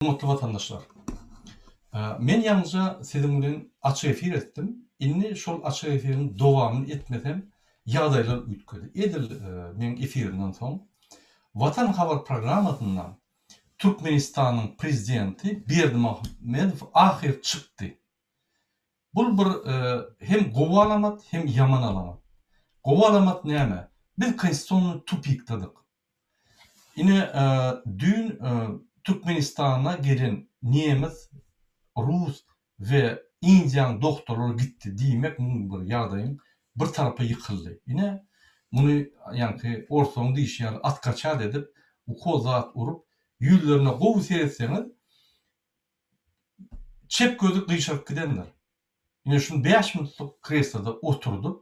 Hormatly watandaşlar! Men ýaňyja siziň bilen açyk efir etdim. Indi şol açyk efiriň dowamyny etmesem, ýagdaýlar üýtgedi. Edil meň efirimden soň Watan habar programmasynda Türkmenistanyň prezidenti Berdimuhamedow ahyr çykdy. Bul bir hem gowy alamat, hem ýaman alamat. Gowy alamat näme? Biz konstitusionnyý tupikdadyk. Ine, düýn Türkmenistana gelen nemes, rus we Indiýanyň dogtorlary gitdi diýmek muň bir ýagdaýyň bir tarapa ýykyldy. Ine, muny ýaňky orslaryň diýşi ýaly otkaçat edip, ukol zat urup, ýüzlerine gowy seretseňiz, çep gözi gyşaryp gidendir. Ine şuny bäş minutlyk kresloda oturdyp,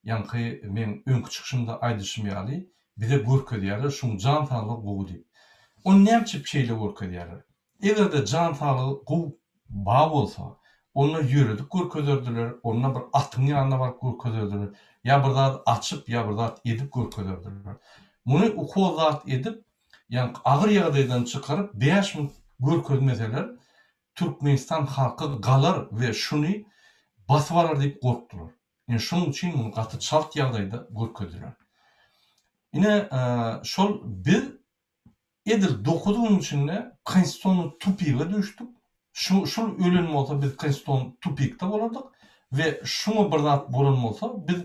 ýaňky meň öňki çykyşymda aýdyşym ýaly, bize görkezýärler şuň jan saglygy gowy diýip. Ony näme üçin şeýle görkezýärler? Eger-de jan saglygy gowy ba bolsa, onda ýöredip görkezerdiler, onda bir atyň ýanyna baryp görkezerdiler, ýa bir zat açyp, ýa bir zat edip görkezerdiler. Muny ukol zat edip, ýaňky agyr ýagdaýdan çykaryp bäş minut görkezmeseler, Türkmenistan halky galar we şuny basyp alar diýip gorkdular. Ine şonuň üçin muny gaty çalt ýagdaýda görkezdiler. Ine şol biz edil dokuz günüň içinde konstitusion tupige düşdük. Şu şul ölen bolsa biz konstitusion tupikde bolardyk we şuňa bir zat bolan bolsa biz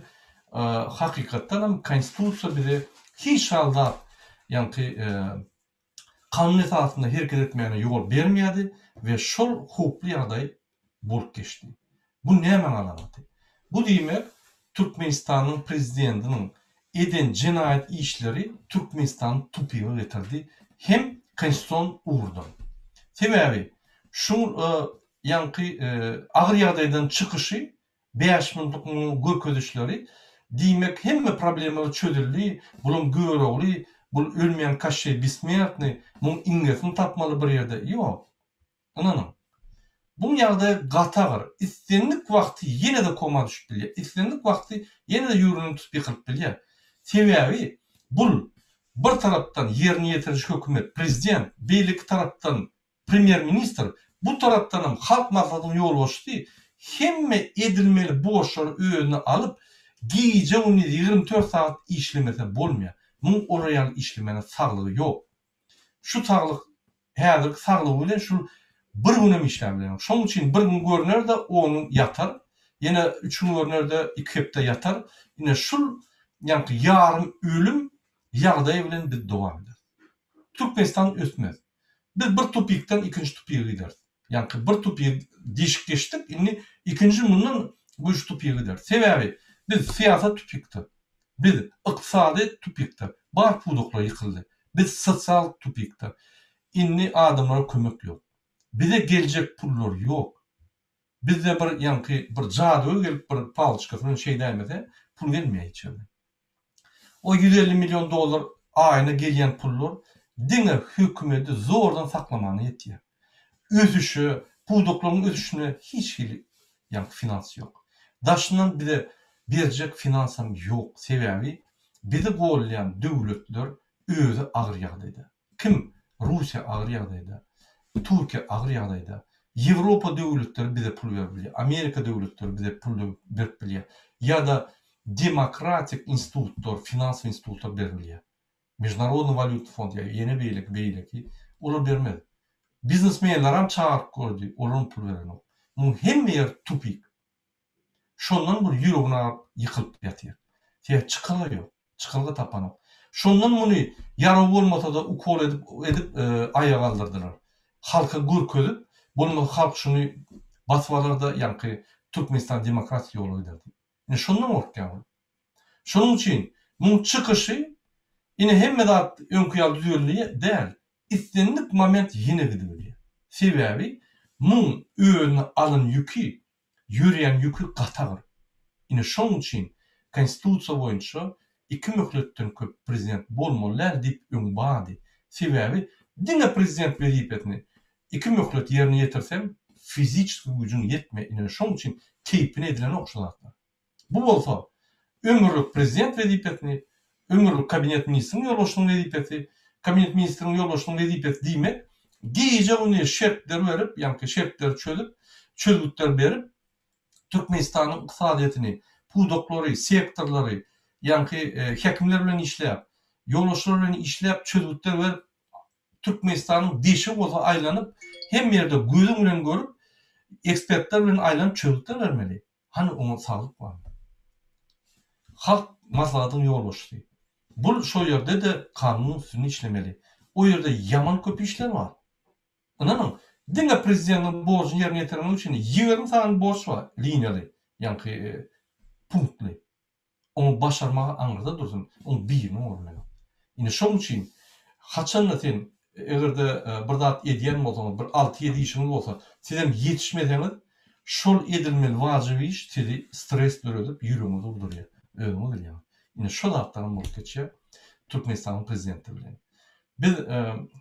hakykatdan hem konstitusiýa bize hiç hal zat ýaňky kanun esasynda hereket etmäne ýol bermeýärdi we şol howply ýagdaý bolup geçdi. Bu nämäň alamaty? Bu diýmek, Türkmenistanyň prezidentiniň eden jenaýat işleri Türkmenistany tupige getirdi hem konstitusion ugurdan. Sebäbi şu ýaňky agyr ýagdaýdan çykyşy 5 minutlyk munuň görkezişleri, diýmek hemme problemalar çözüldi, bulam Görogly, bul ölmeýän Kaşşeý bessmertnyý, muň iňňesini tapmaly bir ýerde. Ýok. Ynanyň. Buň ýagdaýy gaty agyr. Islendik wagty ýene-de koma düşüp bilýär. Islendik wagty ýene-de ýüregini tutup ýykylyp bilýär. Sebäbi bul bir tarapdan ýerine ýetiriji hökümet, prezident, beýleki tarapdan Premýer-ministr, bu tarapdanam Halk Maslahatynyň ýolbaşçysy hemme edilmeli borçlary özüne alyp, gije-gündiz 24 sagat işlemese bolmaýar. Muň olar ýaly işlemäne saglygy ýok. Şu saglyk, häzirki saglygy bilen şul bir günem işläp bilenok. Şonuň üçin bir gün görner-de, on gün ýatar, ýene üç gün görner-de, iki hepde ýatar. Ine şul ýaňky ýarym ölüm ýagdaýy bilen biz dowam ederis. Türkmenistan ösmez. Biz bir tupikden ikinji tupige gideris. Ýaňky bir tupigi deşip geçdik, indi ikinji mundan güýçli tupige gideris. Sebäbi biz syýasat tupikde, biz ykdysady tupikde, bar pudaklar ýykyldy. Biz sosial tupikde. Indi adamlara kömek ýok. Bize geljek pullar ýok. Bizde bir ýaňky bir jadygöý gelip bir paloçkasy bilen şeýdäýmese pul gelmeýär hiç ýerden. O 150 million dollar aýyna gelýän pullar diňe hökümeti zordan saklamana ýetýär. Ösüşe, pudaklaryň ösüşine hiç hili ýaňky finans ýok. Daşyndan bize berjek finansam ýok. Sebäbi bizi gollaýan döwletler özi agyr ýagdaýda. Kim? Russiýa agyr ýagdaýda. Türkiýe agyr ýagdaýda. Ýewropa döwletleri bize pul berip bilýär. Amerika döwletleri bize pul berip bilýär. Ýa-da demokratik institutlar, finansowy institutlar berip bilýär. Mežnarodnyý walýutnyý fond ýa ýene beýleki, beýleki. Olar bermez. Biznesmenleram çagyryp gördi, olaram pul berenok. Muň hemme ýeri tupik. Şondan bul ýüregini alyp ýykylyp ýatyr. Sebäbi çykalga ýok. Çykalga tapanok. Şondan muny ýaraw bolmasa-da ukol edip edip aýaga galdyrdylar. Halka görkezip, bolmasa halk şuny basyp alar-da ýaňky Türkmenistan demokratik ýola gider diýip. Ine şondan gorkýar bul. Şonuň üçin muň çykyşy ine hemme zat öňki ýaly düzeldi däl. Islendik moment ýene gidibilýär. Sebäbi muň özüne alan ýüki ýörýän ýüki gaty agyr. Ine şoň üçin konstitusiýa boýunça iki möhletden köp prezident bolmaly däl diýip öň bardy. Sebäbi diňe prezident wezipesini iki möhlet ýerine ýetirseň fiziçeski güýjüň ýetmeýär ine şoň üçin keýpine edilenok şu zatlar. Bu bolsa ömürlik prezident wezipesini, ömürlik kabinet ministriň ýolbaşçysynyň wezipesi, kabinet ministriň ýolbaşçysynyň wezipesi diýmek. Gije-gündiz şertler berip, ýaňky şertleri çözüp, çözgütler berip, Türkmenistanyň ykdysadyýetini, pudaklary, sektorlary, ýaňky häkimler bilen işläp, ýolbaşçylar bilen işläp, çözgütler berip, Türkmenistanyň deşigi bolsa aýlanyp, hemme ýerde gözüň bilen görüp, ekspertler bilen aýlanyp çözgütler bermeli. Hany oňa saglyk barmy? Halk maslahatyň ýolbaşçysy. Bul şo ýerde-de kanunyň üstünde işlemeli. O ýerde ýaman köp işler bar. Ynanyň, diňe prezidentiň borjuny ýerine ýetirmek üçin 20 sany borç bar, liniýaly, ýaňky punktly. Oňa başarmagy aňyrda dursun, oň birini görmedik. Ine şoň üçin haçanda sen eger-de bir zat edýän bolsaňyz, bir alty-ýedi işiňiz bolsa, sizem ýetişmeseňiz, şol edilmeli wajyp iş sizi stres döredip ýüregiňizi urdurýar. Özüňiz bilýäňiz. Ine şo zatlaram bolup geçýär Türkmenistanyň prezidenti bilen. Biz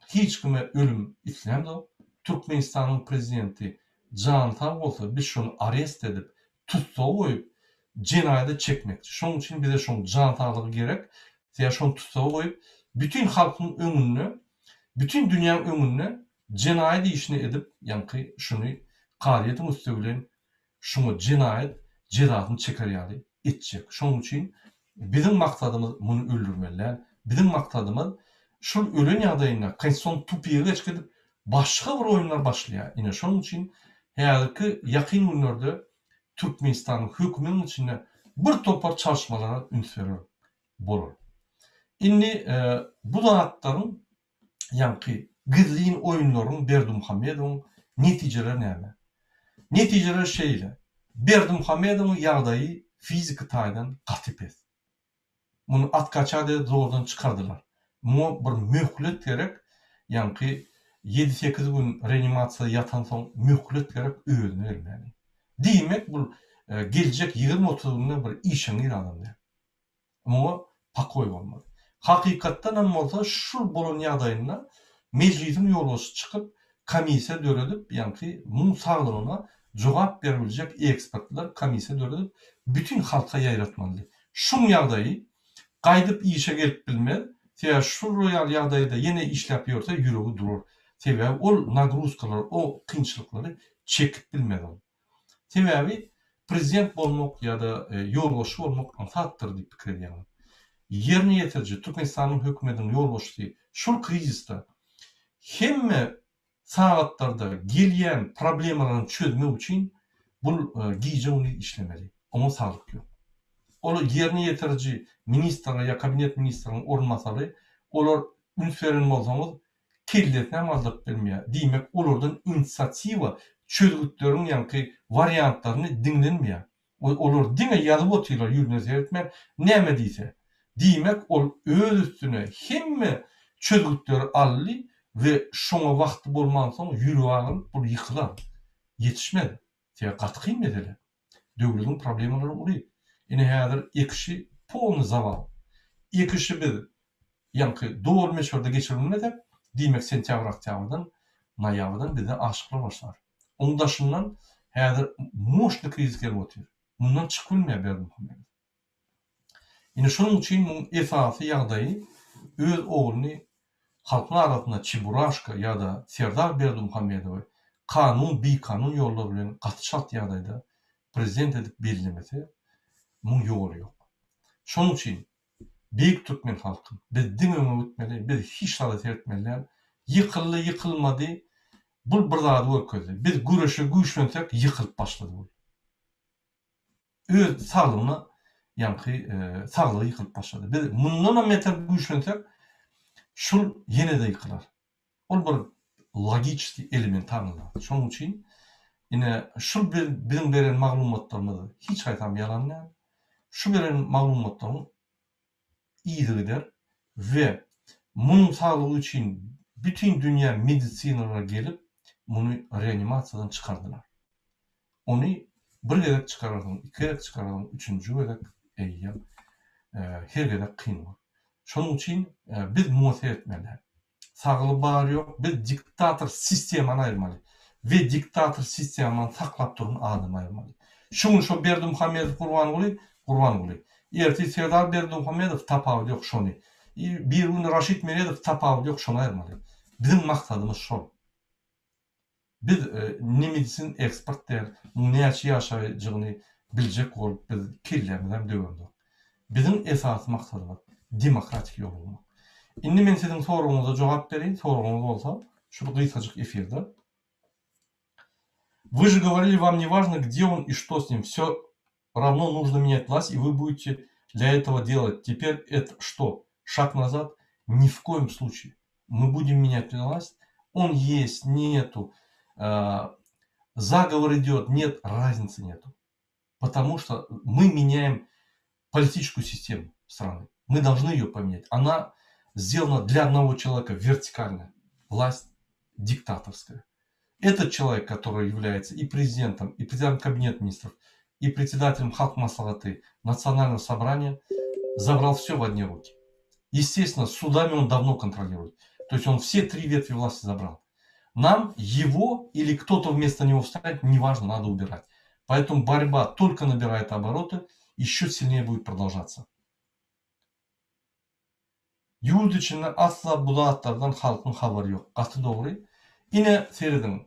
hiç kime ölüm islämzok. Türkmenistanyň prezidenti jany sag bolsa biz şony arest edip, tussaga goýup, jenaýada çekmekçi. Şonuň üçin bize şoň jan saglygy gerek. Sebäbi şony tussaga goýup, bütin halkyň öňünde, bütin dünýäň öňünde jenaýat işini edip, ýaňky şuny kazyýetiň üsti bilen şuňa jenaýat jezasyny çeker ýaly etjek. Şonuň üçin biziň maksadymyz muny öldürmeli däl. Biziň maksadymyz şul ölen ýagdaýynda konstitusion tupige geçip gidip, başga bir oýunlar başlaýar. Ine şonuň üçin häzirki ýakyn günlerde Türkmenistanyň höküminiň içinde bir topar çalyşmalara üns berer bolar. Indi bu zatlaryň ýaňky gizlin oýunlaryň Berdimuhamedowyň netijeleri näme? Netijeleri şeýle, Berdimuhamedowyň ýagdaýy fiziki taýdan gaty pes. Muny atkaçade zordan çykardylar. Muňa bir möhlet gerek, ýaňky ýedi-sekiz gün reanimasiýada ýatansoň möhlet gerek özüne gelmäne. Diýmek bul geljek 20-30 günde bir işeňňir adam däl. Muňa pokoý bolmaz. Hakykatdanam bolsa şul bolan ýagdaýynda Mejlisiň ýolbaşçysy çykyp komissiýa döredip ýaňky muň saglygyna jogap beribiljek ekspertler komissiýa döredip bütin halka ýaýratmalydy. Şuň ýagdaýy gaýdyp işe gelip bilmez, sebäbi şul ýaly ýagdaýda ýene işläp ýörse ýüregi durar. Sebäbi ol nagruzkalary o kynçylyklary çekip bilmez ol. Sebäbi prezident bolmak ýa-da ýolbaşçy bolmak aňsatdyr diýip pikir edýäňiz. Ýerine ýetiriji Türkmenistanyň hökümetiniň ýolbaşçysy şul krizisde hemme sagatlarda gelýän problemalaryny çözmek üçin bul gije-gündiz işlemeli. Oňa saglyk ýok. Ol ýerine ýetiriji ministrler ýa kabinet ministriniň orunbasary olar üns beren bolsaňyz kellesinem galdyryp bilmeýär. Diýmek, olardan inisiatiwa, çözgütleriň ýaňky wariantlaryny diňlenmeýär. Olar diňe ýazyp otyrlar ýüzüne seretmän, näme diýse. Diýmek, ol öz üstüne hemme çözgütleri aldy we şoňa wagty bolmansoň ýüregi agyryp bul ýykylar. Ýetişmez. Sebäbi gaty kyn mesele. Döwlediň problemalary uly. Ine häzir ekişi polny zawal. Ekişi biz ýaňky doly möçberde geçirip bilmesek, diýmek sentýabr-oktýabrdan, noýabrdan bizde açlyklar başlar. Oň daşyndan häzir moşny krizis gelip otyr. Mundan çykyp bilmeýär Berdimuhamedow. Ine şonuň üçin muň esasy ýagdaýy öz ogluny halkyň arasynda Çeburaşka ýa-da Serdar Berdimuhamedowy kanun bikanun ýollar bilen gaty çalt ýagdaýda prezident edip bellemese muň ýoly ýok. Şonuň üçin beýik türkmen halkym biz diňe öňe gitmeli biz hiç zada seretmeli däl ýykyldy ýykylmady bul bir zady görkezdi biz göreşe güýçlensek ýykylyp başlady bul. Öz saglygyna ýaňky saglygy ýykylyp başlady. Biz mundanam beter güýçlensek, şul ýene-de ýykylar. Ol bir logiçeskiý elementarnyý zat. Şonuň üçin ine şul biziň beren maglumatlarymyz hiç haýsam ýalan däl. Şu beren maglumatlaryň yzygider we munuň saglygy üçin bütin dünýä medisinalary gelip muny reanimasiýadan çykardylar. Ony bir gezek çykararsyň, iki gezek çykararsyň, üçünji gezek eýýäm her gezek kyn bolar. Şonuň üçin biz muňa seretmeli däl. Sagly bar ýok biz diktator sistemany aýyrmaly we diktator sistemany saklap duran adamy aýyrmaly. Şu gün şo Berdimuhamedow Gurbanguly Gurbanguly. Ertir Serdar Berdimuhamedow tapawudy ýok şony. Birigün Raşid Meredow tapawudy ýok şony aýyrmaly. Biziň maksadymyz şol. Biz ne medisin ekspert däl, muň näçe ýaşaýjygyny biljek bolup biz kellämizem döwemzok. Biziň esasy maksadymyz demokratik ýol gurmak. Indi men siziň soragyňyza jogap bereýin, soragyňyz bolsa şul gysgajyk efirde. Вы же говорили, вам не важно, где он и что с ним, все равно нужно менять власть, и вы будете для этого делать. Теперь это что? Шаг назад? Ни в коем случае. Мы будем менять власть. Он есть, нету. Э, заговор идет, нет, разницы нету. Потому что мы меняем политическую систему страны. Мы должны ее поменять. Она сделана для одного человека вертикально. Власть диктаторская. Этот человек, который является и президентом, и президентом кабинета министров, и председателем Халк Маслахаты, Национального собрания, забрал все в одни руки. Естественно, судами он давно контролирует. То есть он все три ветви власти забрал. Нам его или кто-то вместо него встанет, неважно, надо убирать. Поэтому борьба только набирает обороты, еще сильнее будет продолжаться. Ýurt içinde asla bu zatlardan halkyň habary ýok. Gaty dogry. Ine serediň.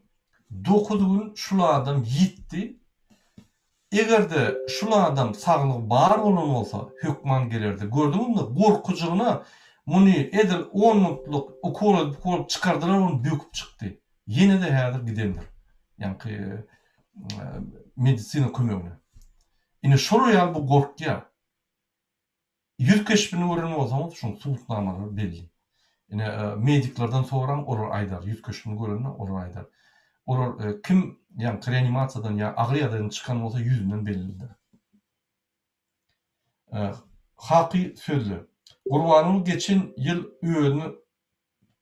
Dokuz gün şul adam ýitdi. Egerde şul adam saglygy bar bolan bolsa hökman gelerdi. Gördüňizmi gorkujygyna muny edil on minutlyk ukol edip ukol edip çykardylar ony böküp çykdy. Ýene-de häzir gidendir. Ýaňky medisina kömegine. Ine şolar ýaly bu gorkýar. Ýüz keşbini gören bolsaňyz şuň subutnamalary belli. Ine mediklerden soraň olar aýdar ýüz keşbini görende olar aýdar. Olar kim ýaňky reanimasiýadan ýa agyr ýagdaýdan çykan bolsa ýüzünden bellidir. Haky sözle. Gurbanguly geçen ýyl özüni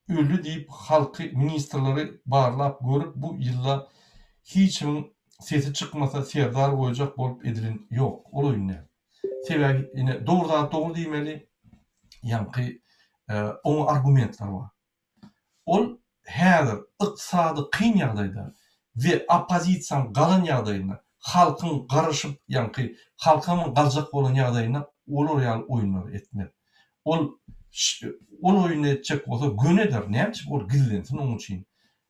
Öldi diýip halky ministrleri barlap görüp bu ýylda hiç kimiň sesi çykmasa serdar goýjak bolup edilen ýok ol oýun däl. Sebäbi ine dogry zat dogry diýmeli ýaňky oňa argumentler bar. Ol häzir ykdysady kyn ýagdaýda we oppozisiýaň galan ýagdaýynda halkyň garyşyp ýaňky halkam galjak bolan ýagdaýynda olar ýaly oýunlary etmez. Ol ol oýuny etjek bolsa göni eder näme üçin ol gizlensin oň üçin.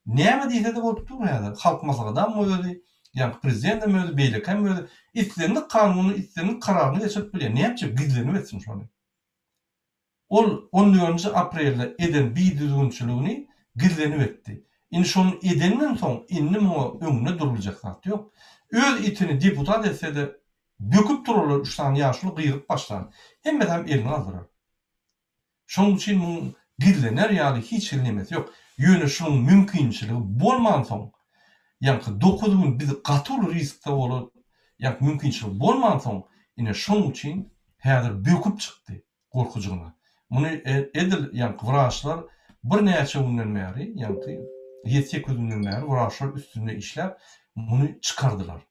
Näme diýsede bolup dur häzir halk maslahatam özi ýaňky prezidentem özi beýlekem özi islendik kanuny islendik kararyny geçirip bilýär näme üçin gizlenip etsin şony. Ol on dördünji aprelde eden bidüzgünçiligini gizlenip etdi. Indi şony edenden soň indi muňa öňünde duruljak zat ýok. Öz itini deputat etse-de böküp durarlar üç sany ýaşuly gygyryp başlar. Hemmesem elini galdyrar. Şonuň üçin muň gizlener ýaly hiç hili nemesi ýok. Ýöne şunuň mümkinçiligi bolmansoň, ýaňky dokuz gün biz gaty uly riskde bolup, ýaňky mümkinçiligi bolmansoň, ine şonuň üçin häzir böküp çykdy. gorkujygyna. Muny edil ýaňky wraçlar birnäçe günden bäri, ýaňky ýedi-sekiz günden bäri wraçlar üstünde işläp, muny çykardylar.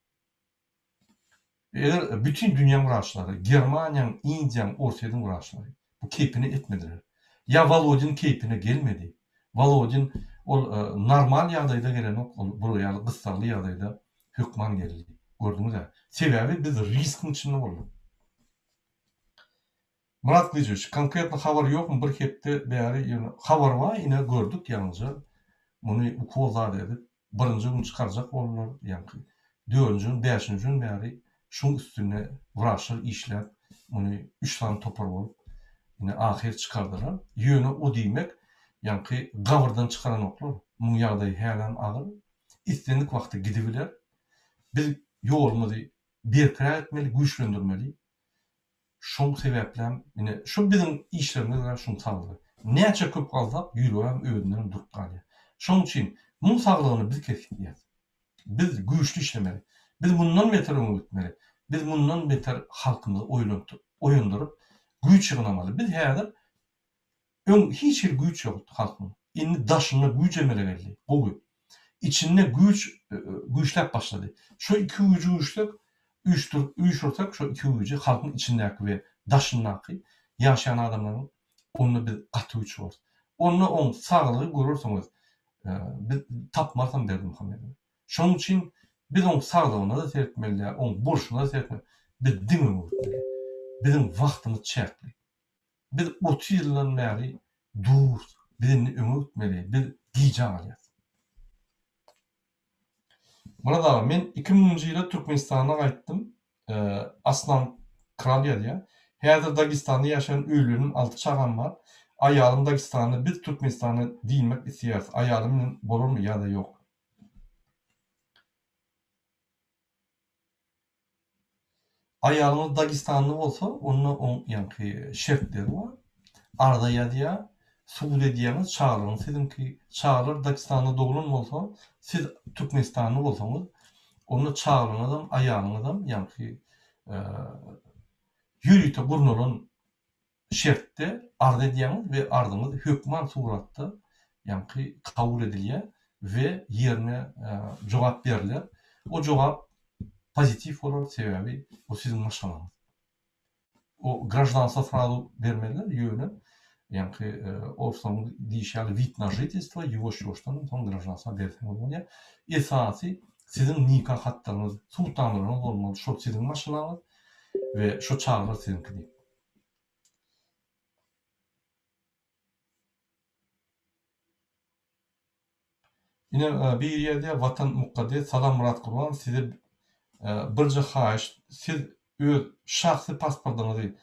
Eger bütin dünýäň wraçlary, Germaniýaň, Indiýaň, Orsýetiň wraçlary bu keýpine etmediler. Ýa Wolodin keýpine gelmedi. Wolodin ol normal ýagdaýda gelenok, ol bular ýaly gyssagly ýagdaýda hökman geldi. Gördüňiz-ä. Sebäbi biz riskiň içinde bolduk. Myrat Gylyjowiç, konkretno habar ýokmy bir hepde bäri ýöne habar bar ine gördük ýaňyja muny ukol zat edip birinji gün çykarjak boldular ýaňky dördünji gün bäşinji gün bäri şuň üstünde wraçlar işläp muny üç sany topar bolup ine ahyr çykardylar ýöne o diýmek ýaňky gabyrdan çykaranoklar muň ýagdaýy hälem agyr islendik wagty gidibiler biz ýolumyzy berkräk etmeli güýçlendirmeli Şol sebäplem ine şu biziň işlerimiz bilen şuň saglygy. Näçe köp galsak ýüregem özündenem durup galýar. Şoň üçin muň saglygyny biz kesgitleýäs. Biz güýçli işlemeli. Biz mundan beter öňe gitmeli. Biz mundan beter halkymyzy oýandyryp güýç ýygnamaly. Biz häzir Öň hiç hili güýç ýokdy halkyň. Indi daşynda güýç emele geldi. Gowy. Içinde güýç güýçläp başlady. Şo iki güýji güýçsek, üýşdürip, üýşürsek şo iki güýji halkyň içindäki we daşyndaky ýaşaýan adamlaryň onda biz gaty güýçli bolarys. Onda oň saglygy görersiňiz biz tapmarysam Berdimuhamedowy. Şonuň üçin biz oň saglygyna-da seretmeli däl, oň bolşuna-da seretmeli. Biz diňe öňe gitmeli. Biziň wagtymyz çäkli. Biz 30 ýyldan bäri durus, biz indi öňe gitmeli, biz gijä galýas. Myrat aga men 2000-nji ýylda Türkmenistana gaýtdym. Aslan Kral ýazýar. Häzir Dagestanda ýaşaýan öýlenim alty çagam bar. Aýalym Dagestanda biz Türkmenistanda dynmak isleýäris. Aýalym bilen bolarmy ýa-da ýok? Aýalyňyz dagestanly bolsa, onda oň ýaňky şertleri bar. Arza ýazýar, subut edýäňiz, çagalaryňyz siziňki. Çagalar Dagestanda doglan bolsa, siz türkmenistanly bolsaňyz, onda çagalaryňyzam, aýalyňyzam ýaňky ýörite gurnalan şertde arz edýäňiz we arzyňyz hökman suratda ýaňky kabul edilýär we ýerine jogap beriler. O jogap pozitiw bolar, sebäbi o siziň maşgalaňyz. O graždanstwo srazu bermezler, ýöne ýaňky orslaryň diýşi ýaly wid na žitelstwo ýuwaş-ýuwaşdan soň graždanstwo berseňiz bolýar. Esasy siziň nika hatlaryňyz, subutnamalaryňyz bolmaly, şol siziň maşgalaňyz we şo çagalar siziňki diýip. Ine biri ýazýar Watan mukaddes Salam Myrat Gurban size birje haýyş siz öz şahsy pasportyňyzy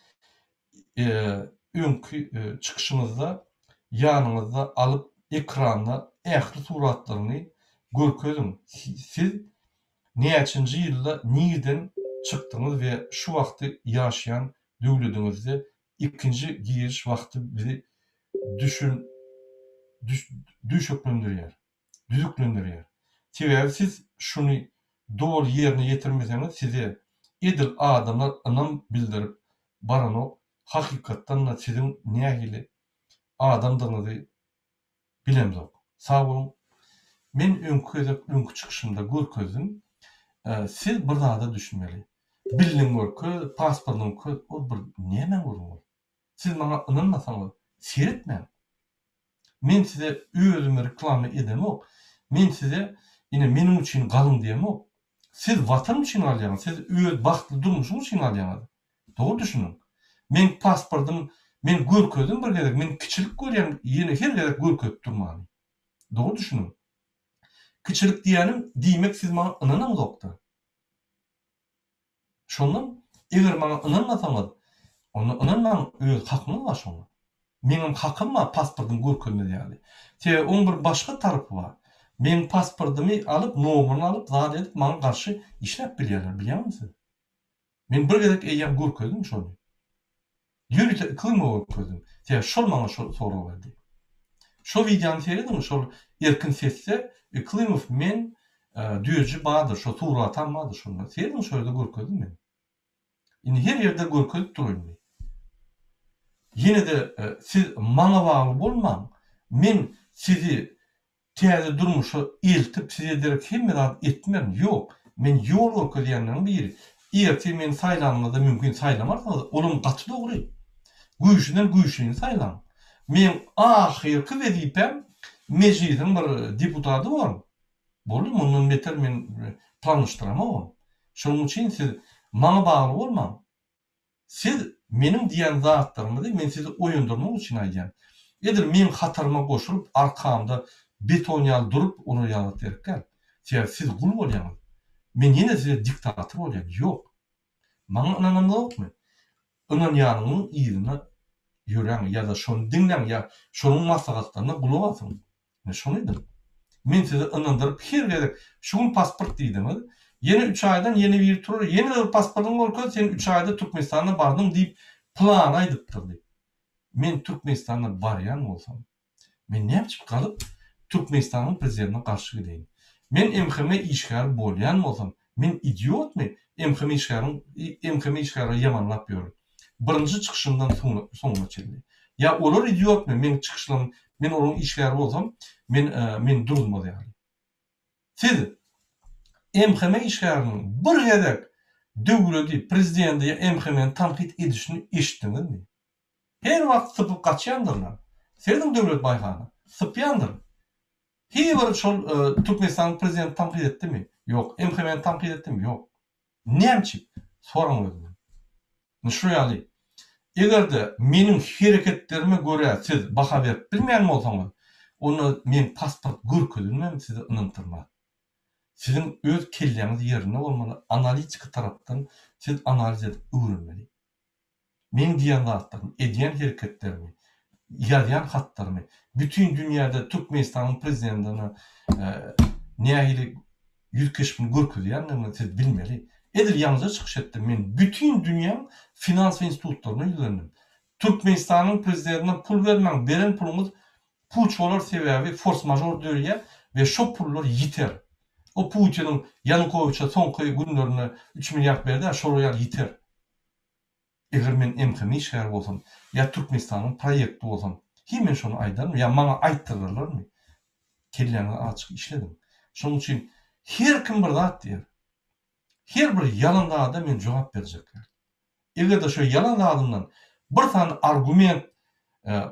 öňki çykyşyňyzda ýanyňyzda alyp ekranda ähli suratlaryny görkeziň siz näçinji ýylda nirden çykdyňyz we şu wagty ýaşaýan döwlediňizde ikinji giriş wagty bizi düşün düşeklendirýär, düzüklendirýär. Sebäbi siz şuny doly ýerine ýetirmeseňiz size edil adamlar ynam bildirip baranok, hakykatdan-da siziň nähili adamdygyňyzy Bilemzok. Sag boluň. Men öňki gezek öňki çykyşymda görkezdim. Siz bir zada düşünmeli. Bildiň görkez, pasportyňy görkez, ol bir näme gürrüň ol? Siz maňa ynanmasaňyz, seretmäň. Men size özümi reklama edemok. Men size ine meniň üçin galyň diýemok. Siz watan üçin galýaňyz, siz öz bagtly durmuşyňyz üçin galýaňyz. Dogry düşüniň. Meň pasportym men görkezdim bir gezek men kiçilik görýän ýene her gezek görkezip durmany. Dogry düşüniň. Kiçilik diýýänim diýmek siz maňa ynanaňzokda. Şondan eger maňa ynanmasaňyz onda ynanmaň öz hakyňyz bar şoňa. Meňem hakym bar pasportymy görkezmez ýaly. Sebäbi oň bir başga tarapy bar. Meň pasportymy alyp nomeryny alyp zat edip maňa garşy işläp bilýärler bilýäňmi siz? Men bir gezek eýýäm görkezdim şony. Ýörite Yklymowa görkezdim. Sebäbi şol maňa şol soragy berdi. Şo wideony serediň şol erkin sesde Yklymow men Düýeji bardyr şo suratam bardyr şonda. Serediň şo ýerde görkezdim men. Indi her ýerde görkezip dur indi. Ýene-de siz maňa bagly bolmaň. Men sizi Täze durmuşa eltip size derek hemme zat etmerin ýok men ýol görkezýänleriň biri ertir meni saýlanyňyzda mümkin saýlamarsyňyz olam gaty dogry güýçlüden güýçlini saýlaň meň ahyrky wezipäm mejlisiň bir deputady borun boldy mundan beter men planlaşdyramogam şonuň üçin siz maňa bagly bolmaň. Siz meniň diýen zatlarymyzy men sizi oýandyrmak üçin aýdýan. Edil meň hataryma goşulyp arkamda beton ýaly durup olar ýaly zat gerek däl. Sebäbi siz gul bolýaňyz. Men ýene size diktator bolýan. Ýok. Maňa ynanaňyzokmy? Ynanýanyňyň yzyna ýöräň ýa-da şony diňläň ýa şonuň maslahatlaryna gulak asyň. Ine şony ediň. Men sizi ynandyryp her gezek şu gün pasport diýdiňiz, ýene üç aýdan ýene biri turar ýene bir pasportyňy görkez sen üç aýda Türkmenistana bardyň diýip plany aýdypdyr diýip. Men Türkmenistana barýan bolsam men näme üçin galyp Türkmenistanyň prezidentine garşy gideýin. Men MHM işgäri bolýan bolsam men idiotmy MHM işgäriň MHM işgärleri ýamanlap ýörün. Birinji çykyşymdan soňuna çenli. Ýa olar idiotmy meň çykyşlarym men olaryň işgäri bolsam men meni duruzmaz ýaly. Siz MHM işgäriniň bir gezek döwledi, prezidenti ýa MHM-ni tankyt edişini eşitdiňizmi? Her wagt sypyp gaçýandyrlar. Serediň Döwlet Baýhana. Sypýandyr. Hiý bir şol Türkmenistanyň prezidenti tankyt etdimi? Ýok. MHM-ni tankyt etdimi? Ýok. Näme üçin? Soraň özüňden. Indi şu ýaly, eger-de meniň hereketlerime görä siz baha berip bilmeýän bolsaňyz, onda meň pasport görkezilmem sizi ynantyrmaz. Siziň öz kelläňiz ýerinde bolmaly, analitiki tarapdan siz analiz edip öwrenmeli. Meň diýýän zatlarymy, edýän hereketlerimi, ýazýan hatlarymy bütin dünýäde Türkmenistanyň prezidentine nähili ýüz keşbini görkezýändigini siz bilmeli. Edil ýaňyja çykyş etdim, men bütin dünýäň finans institutlaryna ýüzlendim. Türkmenistanyň prezidentine pul bermäň, beren puluňyz puç bolar sebäbi fors mažor dörýär we şo pullar ýiter. O Putiniň Ýanukowiçe soňky günlerinde üç milliard berdi-ä şolar ýaly ýiter. Eger men MHM işgäri bolsam ýa Türkmenistanyň proýekti bolsam, hi men şony aýdarmy ýa maňa aýtdyrarlarmy? Kelläňizi azajyk işlediň. Şonuň üçin her kim bir zat diýer. Her bir ýalan zada men jogap berjek däl. Eger-de şo ýalan zadymdan bir sany argument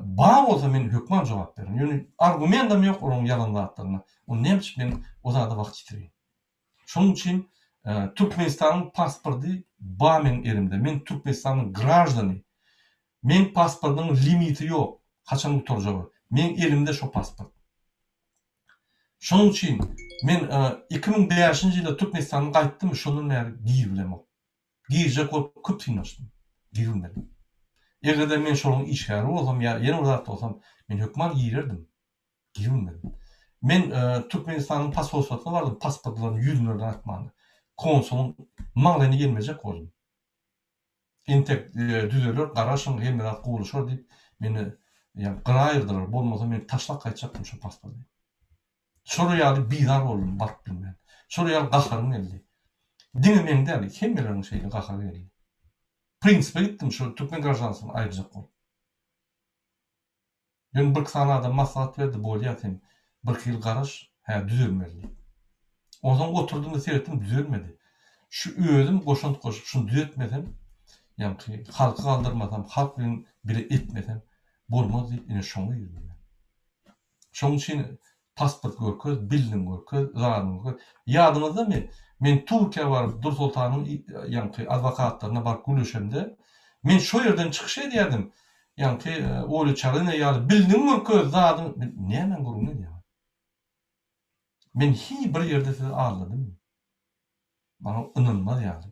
bar bolsa men hökman jogap bererin. Ýöne argumendam ýok olaryň ýalan zatlarynda. Onda näme üçin men o zada wagt ýitireýin? Şonuň üçin Türkmenistanyň pasporty bar meň elimde. Men Türkmenistanyň graždany. Meň pasportymyň limiti ýok, haçan gutarjagy. Meň elimde şo pasport. Şonuň üçin men 2005-nji ýylda Türkmenistandan gaýtdym, şondan bäri giribilemok. Girjek bolup köp synanyşdym. Girilmedim. Eger-de men şolaryň işgäri bolsam ýa ýene bir zat bolsam, men hökman girerdim. Girilmedim. Men Türkmenistanyň posolstwasyna bardym, pasportlaryny ýüzüne atmana. Konsulyň maňlaýyna gelmejek boldum. Entek düzeler, garaşyň, hemme zat gowulaşar diýip, meni ýa gyra aýyrdylar, bolmasa men taşlap gaýtjakdym şo pasporty. Şolar ýaly bizar boldum baryp bilmän. Şolar ýaly gaharym geldi. Diňe meň däl, hemmeleriň şeýle gahary geldi. Prinsipe gitdim şo türkmen graždanstwyny aýyrjak bolup. Ýöne birki sany adam maslahat berdi, bolýa sen birki ýyl garaş, hä düzelmez diýip. Onsoň oturdym-da seretdim düzelmedi. Şu özüm goşant goşup şuny düzetmesem, ýaňky halky galdyrmasam, halk bilen bile etmesem bolmaz diýip ine şoňa girdim men. Şoň üçin pasport görkez, bildiň görkez, zadyňy görkez. Ýadyňyzdamy, men Türkiýä baryp Dursoltanyň ýaňky adwokatlaryna baryp gürleşemde, men şo ýerden çykyş edýärdim. Ýaňky Olýa Çaryna ýaly bildiň görkez, zadyň, men nämäň gürrüňini edýäňiz? Men hiý bir ýerde sizi aldadymmy? Maňa ynanmaz ýaly.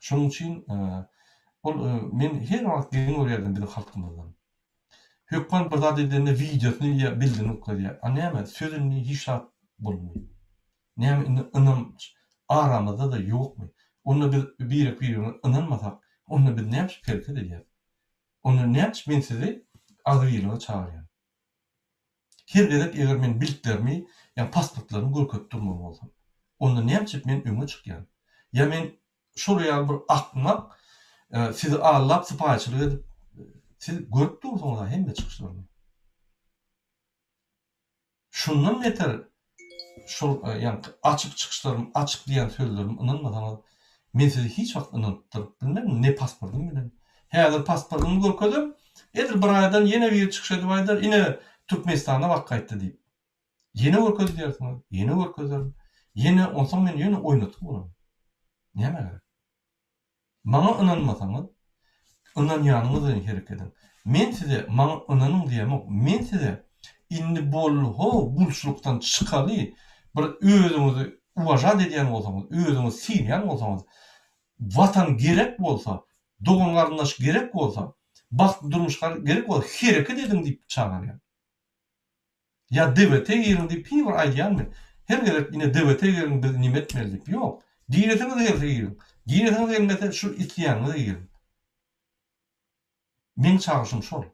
Şonuň üçin ol men her wagt geň görýärdim biziň halkymyzdan. Hökman bir zat edende wideosyny ýa bildigini görkezýär. A näme söz indi hiç zat bolmaý. Näme indi ynam aramyzda-da ýokmy? Onda biz birek-biregimize ynanmasak, onda biz näme üçin hereket edýäs? Onda näme üçin men sizi agzybirlige çagyrýan? Her gezek eger men biltlerimi ýa pasportlarymy görkezip durmaly bolsam, onda näme üçin men öňe çykýan? Ýa men şol ýaly bir akmak sizi aldap sypaýyçylyk edip siz görüp dursuňyz-a hemme çykyşlarymy. Şundan beter Şol ýaňky açyk çykyşlarym, açyk diýen sözlerime ynanmasaňyz, men sizi hiç wagt ynandyryp bilmerin, ne pasportym bilen. Häzir pasportymy görkezem, edil bir aýdan ýene biri çykyş edip aýdar, ine, Türkmenistana baryp gaýtdy diýip. Ýene görkez diýersiňiz, ýene görkezerin. Ýene, onsoň men ýöne oýnatgy bolaryn. Nämä gerek? Maňa ynanmasaňyz, ynanýanyňyz bilen hereket ediň. Men size maňa ynanyň diýemok. Men size indi boldy how gulçulykdan çykaly bir özüňizi uwažat edýän bolsaňyz, özüňizi sylaýan bolsaňyz, Watan gerek bolsa, dogan-garyndaş gerek bolsa, bagtly durmuş gerek bolsa hereket ediň diýip çagyrýan. Ýa DWT giriň diýip hiý bir aýdýanmy? Her gezek ine DWT giriň biz nime etmeli diýip. Ýok. Giresiňiz gelse giriň. Giresiňiz gelmese şu isleýäniňize giriň. Meň çagyryşym şol.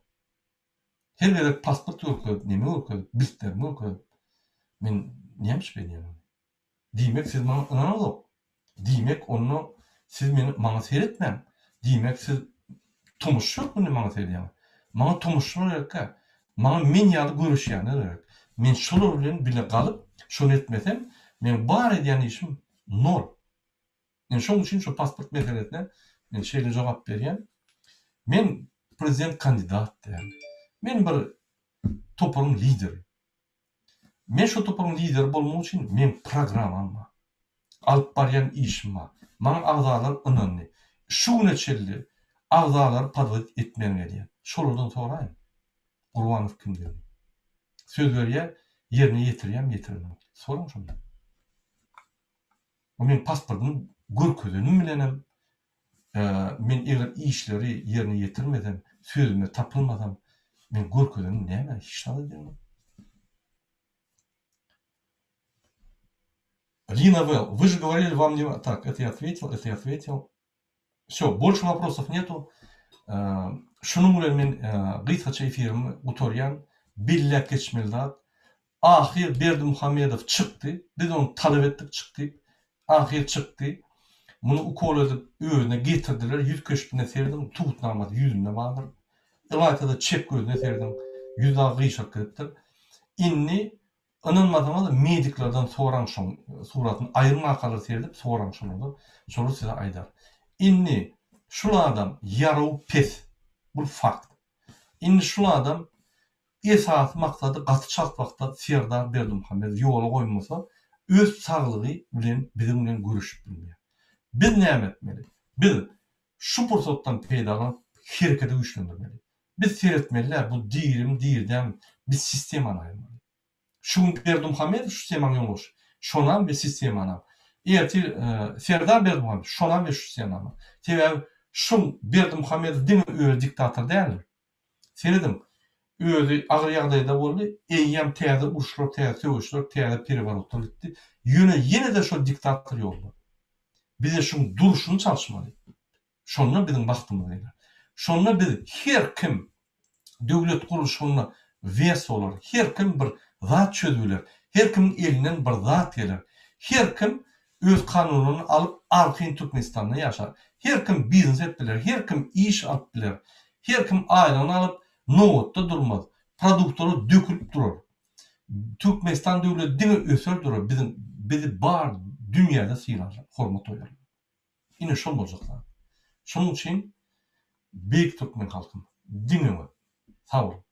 Her gezek pasport görkezip, neme görkezip, biltlerimi görkezip men näme üçin beýdýän ony? Diýmek siz maňa ynanaňyzok. Diýmek onda siz meni maňa seretmäň. Diýmek siz tomaşaçy hökmünde maňa seredýäňiz. Maňa tomaşaçylar gerekkä. Maňa men ýaly göreşýänler gerek. Men şolar bilen bile galyp şony etmesem meň bar edýän işim nol. Men şoň üçin şu pasport meselesine men şeýle jogap berýän. Men prezident kandidat däl. Men bir toparyň lideri. Men şo toparyň lideri bolmak üçin meň programmam bar. Alyp barýan işim bar. Maňa agzalar ynandy. Şu güne çenli agzalary podwodit etmän gelýän. Şolardan soraýyň. Gurbanow kimdigini. Söz berýär, ýerine ýetirýärmi, ýetirenok. Soraň şondan. O meň pasportymy görkezenim bilenem men eger işleri ýerine ýetirmesem, sözüme tapylmasam, men görkezenim näme, hiç zada deňmez. Lina Well, вы же говорили, вам не... Так, это я ответил, это я ответил. Всё, больше вопросов нету. Şunuň bilen men gysgaça efirimi gutarýan. Belläp geçmeli zat, ahyr Berdimuhamedow çykdy. Biz ony talap etdik çyk diýip. Ahyr çykdy. Muny ukol edip özüne getirdiler. Ýüz keşbine serediň, subutnamasy ýüzünde bardyr. Ylaýta-da çep gözüne serediň, ýüzi dagy gyşaryp gidipdir. Indi Ynanmasaňyz mediklerden soraň şoň suratyny aýrym wakalara seredip soraň şolardan şolar size aýdar. Indi şul adam ýarawy pes bul fakt. Indi şul adam esasy maksady gaty çalt wagtda Serdar Berdimuhamedow ýola goýmasa öz saglygy bilen biziň bilen göreşip bilmeýär. Biz näme etmeli? Biz şu pursatdan peýdalanyp hereketi güýçlendirmeli. Biz seretmeli-dä bu dirimi diri dälmi biz sistemany aýyrmaly. Şu gün Berdimuhamedow şu sistemanyň ýolbaşçy. Şonam we sistemanam. Ertir Serdar Berdimuhamedow şonam we şu sistemanam. Sebäbi şu Berdimuhamedow diňe özi diktator däldir. Serediň özi agyr ýagdaýda boldy eýýäm täze uruşlar täze söweşler täze pereworotlar gitdi. Ýöne ýene-de şol diktator ýolda. Bize şuň durşuny çalyşmaly. Şonda biziň bagtymyz geler. Şonda biz her kim döwlet gurluşygynda wes bolar, her kim bir zat çözüp biler, her kimiň elinden bir zat geler. Her kim öz kanunyny alyp arkaýyn Türkmenistanda ýaşar. Her kim biznes edip biler, her kim iş alyp biler. Her kim aýlygyny alyp nobatda durmaz. Produktlar dökülip durar. Türkmenistan döwleti diňe öser durar, biziň bizi bar dünýäde sylarlar, hormat goýarlar. Ine şol boljak zat. Şonuň üçin beýik türkmen halkym diňe öňe. Sag boluň.